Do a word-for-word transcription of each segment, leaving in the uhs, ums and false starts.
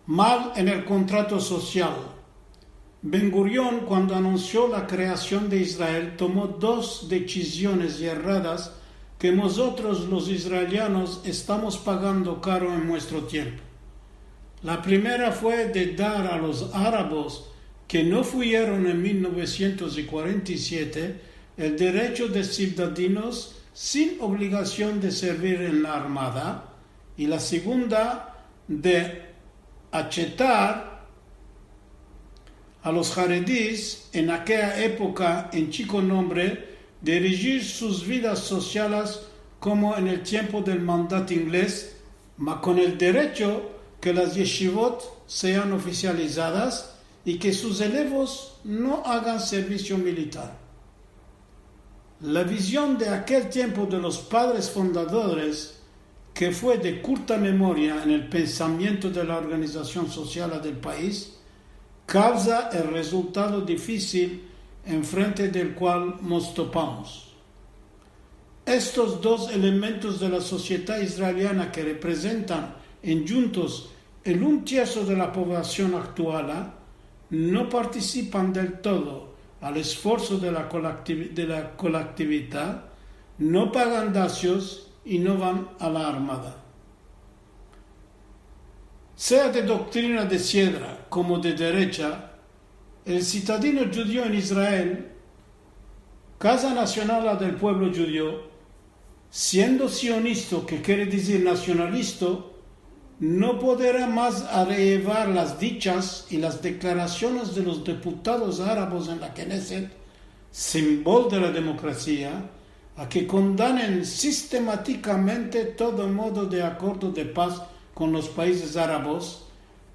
Mal en el kontrato sosial. Ben Gurion, kuando anunsio la kreasion de Israel, tomo dos desiziones yerradas ke mozotros los israelianos estamos pagando karo en muestro tiempo. La primera fue de dar a los arabos ke no fuyeron en mil novesientos kuarenta i siete el derecho de sivdadinos sin obligasion de servir en la armada, i la segunda de achetar a los haredis en akeya epoka en chiko nombre, dirigir sus vidas sosiales komo en el tiempo del mandat inglez, ma kon el derecho ke las yeshivot sean ofisializadas i ke sus elevos no agan servisio militar. La vizion de akel tiempo de los padres fundadores, ke fue de kurta memoria en el pensamiento de la organizasion sosial del pais, kavza el rezultado difisil enfrente del kual mos topamos. Estos dos elementos de la sosiedad israeliana ke reprezentan endjuntos el un tierso de la povlasion aktuala no partisipan del todo al esfuerso de la kolektiv-, de la kolektividad, no pagan dasios i no van a la armada. Sea de doktrina de siedra komo de derecha, el sitadino djudio en Israel, kaza nasionala del puevlo djudio, siendo sionisto, ke kere dizir nasionalisto, no podera mas areyevar las dichas i las deklarasiones de los deputados arabos en la Knesset, simbol de la demokrasia, a ke kondanen sistematikamente todo modo de akordo de pas kon los paizes arabos,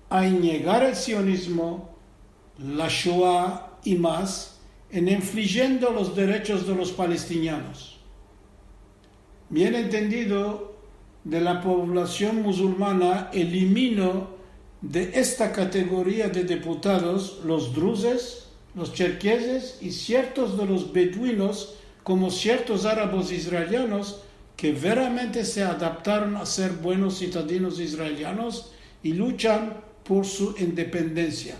a niegar el sionizmo, la Shoa i mas, en infliyendo los derechos de los palestinianos. Bien entendido, de la povlasion muzulmana elimino de esta kategoria de deputados los druzes, los cherkezes i siertos de los beduinos, komo siertos arabos israelianos ke veramente se adaptaron a ser buenos sitadinos israelianos i luchan por su independensia.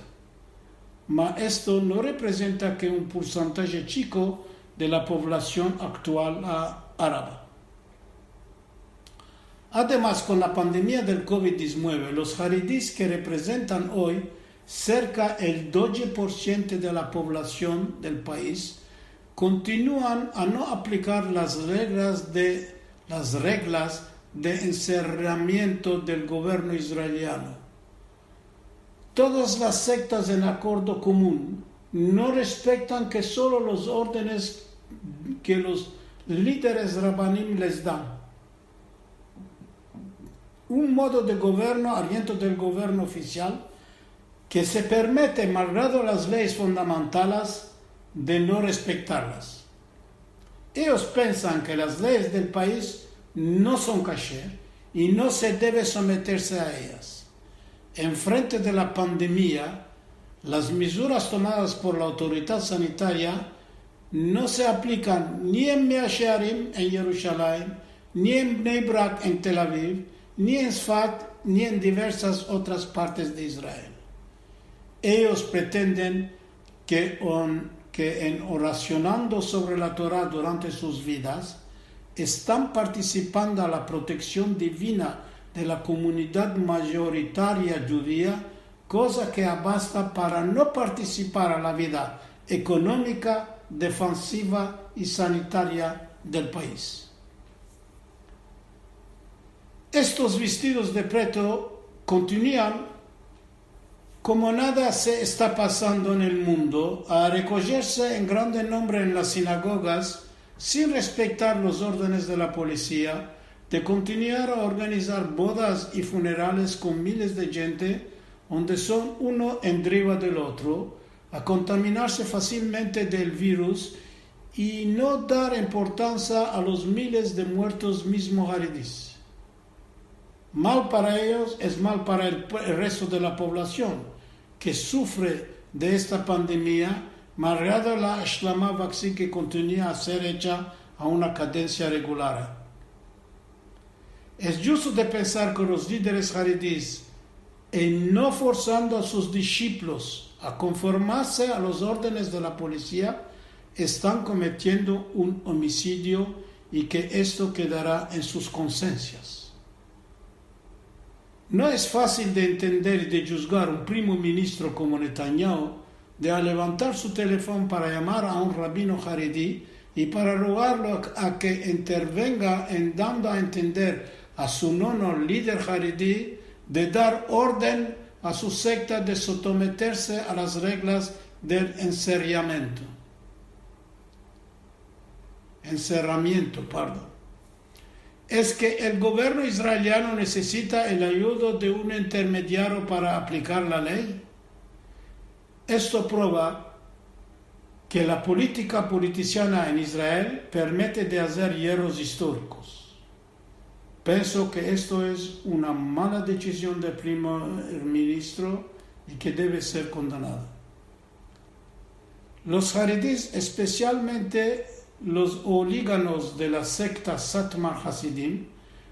Ma esto no reprezenta ke un porsantaje chiko de la povlasion aktual a-, araba. Ademas, kon la pandemia del kovid diezinueve, los haredis ke reprezentan oy serka el doje por siento de la povlasion del pais kontinuan a no aplikar las reglas de, las reglas de enserramiento del governo israeliano. Todas las sektas en akordo komun no respektan ke solo los ordenes ke los lideres rabanim les dan. Un modo de governo, ariento del governo ofisial, ke se permete, malgrado las leyes fundamentalas, de no respektarlas. Eyos pensan ke las leyes del pais no son kasher i no se deve someterse a eyas. Enfrente de la pandemia, las mizuras tomadas por la autoridad sanitaria no se aplikan ni en Mea Shearim en Yerushalayim, ni en Bnei Brak en Tel Aviv, ni en Sfat, ni en diversas otras partes de Israel. Eyos pretenden ke on-, ke en orasionando sovre la Tora durante sus vidas, estan partisipando a la proteksion divina de la komunidad mayoritaria djudia, koza ke abasta para no partisipar a la vida ekonomika, defansiva i sanitaria del pais. Estos vestidos de preto kontinuan komo nada se esta pasando en el mundo, a rekojerse en grande nombre en las sinagogas, sin respektar los ordenes de la polisia, de kontinuar a organizar bodas i funerales kon miles de djente, onde son uno endriva del otro, a kontaminarse fasilmente del virus i no dar importansia a los miles de muertos mizmo haredis. Mal para eyos es mal para el pu-, el resto de la povlasion, ke sufre de esta pandemia, malgrado la ashlama vaksin ke kontinua a ser echa a una kadensia regulara. Es djusto de pensar ke los lideres haredis en no forsando a sus dishiplos a konformarse a los ordenes de la polisia, estan kometiendo un omisidio i ke esto kedara en sus konsensias. No es fasil de entender i de djuzgar un primo ministro komo Netanyahu de alevantar su telefon para yamar a un rabino haredi i para rogarlo a, a ke intervenga en dando a entender a su nono lider haredi de dar orden a su sekta de someterse a las reglas del enserramiento. Enserramiento, pardon. Es ke el governo israeliano nesesita el ayudo de un intermediario para aplikar la ley? Esto prova ke la politika politisiana en Israel permite de azer yerros istorikos. Penso ke esto es una mala desizion del primer ministro i ke deve ser kondenada. Los haredis, espesialmente los oligarhos de la sekta Satmar Hasidim,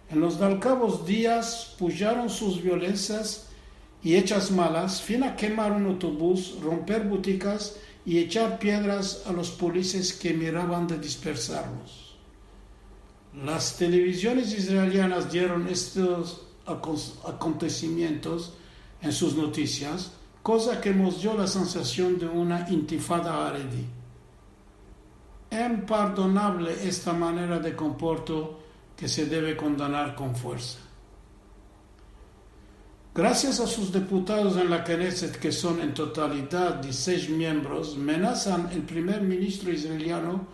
en los dalkavos dias pujaron sus violensias i echas malas, fin a kemar un otobus, romper butikas i echar piedras a los polises ke miravan de dispersarlos. Las televiziones israelianas dieron estos akon-, akontesimientos en sus notisias, koza ke mos dio la sensasion de una intifada haredi. Impardonable esta manera de komporto ke se deve kondenar kon fuersa. Grasias a sus deputados en la Knesset, ke son en totalidad dizisesh miembros, menazan el primer ministro israeliano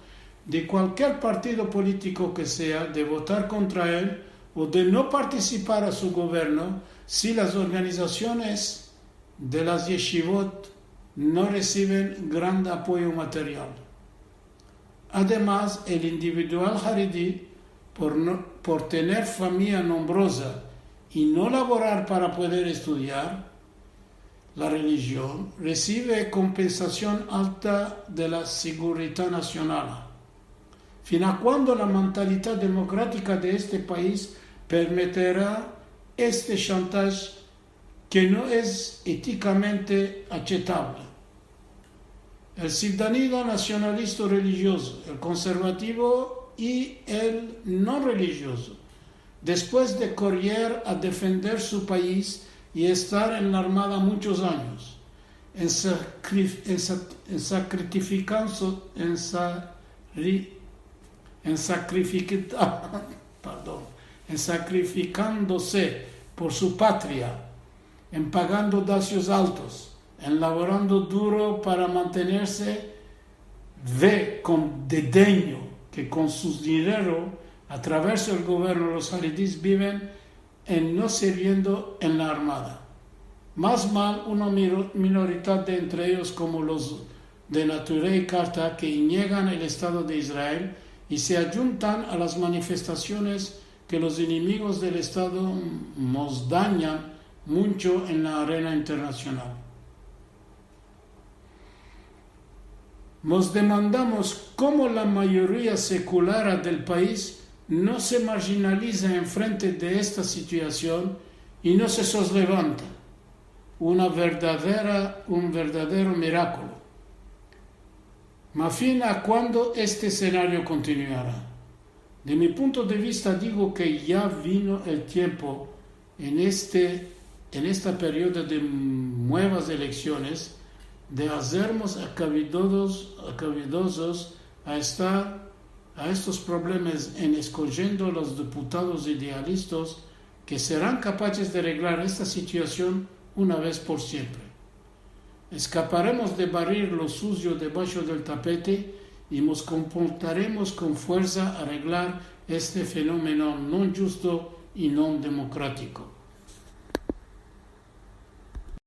de kualkier partido politiko ke sea de votar kontra el o de no partisipar a su governo si las organizasiones de las yeshivot no resiven gran apoyo material. Ademas, el individual haredi, por no, por tener famiya nombroza i no lavorar para poder estudiar la relijion, resive kompensasion alta de la Segurita Nasionala. Fin a kuando la mentalidad demokratika de este pais permitira este shantaje ke no es etikamente asetable? El sivdanido nasionalisto relijiozo, el konservativo i el no relijiozo, despues de korrer a defender su pais i estar en la armada munchos anyos, en sakrif-, en sa-, en sakrifikando, en sa-, ri-, en sakrifikita-, pardon, en sakrifikandose por su patria, en pagando dasios altos, en lavorando duro para mantenerse, ve kon dedenyo ke kon su dinero, a traverso del governo, los haredis biven en no sirviendo en la armada. Mas mal, una miro-, minoridad de entre eyos, komo los de Neturei Karta, ke niegan el Estado de Israel i se ayuntan a las manifestasiones ke los enemigos del Estado mos danyan muncho en la arena internasional. Mos demandamos komo la mayoria sekulara del pais no se marjinaliza enfrente de esta situasion i no se soslevanta. Una verdadera, un verdadero mirakulo. Ma fin a kuando este senario kontinuara? De mi punto de vista, digo ke ya vino el tiempo en este, en esta periodo de muevas eleksiones, de azermos akavidodos, akavidozos a estar a estos problemas en eskodjendo los deputados idealistas ke seran kapases de reglar esta situasion una vez por siempre. Eskaparemos de barrir lo suzio debasho del tapete i mos komportaremos kon fuersa a reglar este fenomeno non djusto i non demokratiko.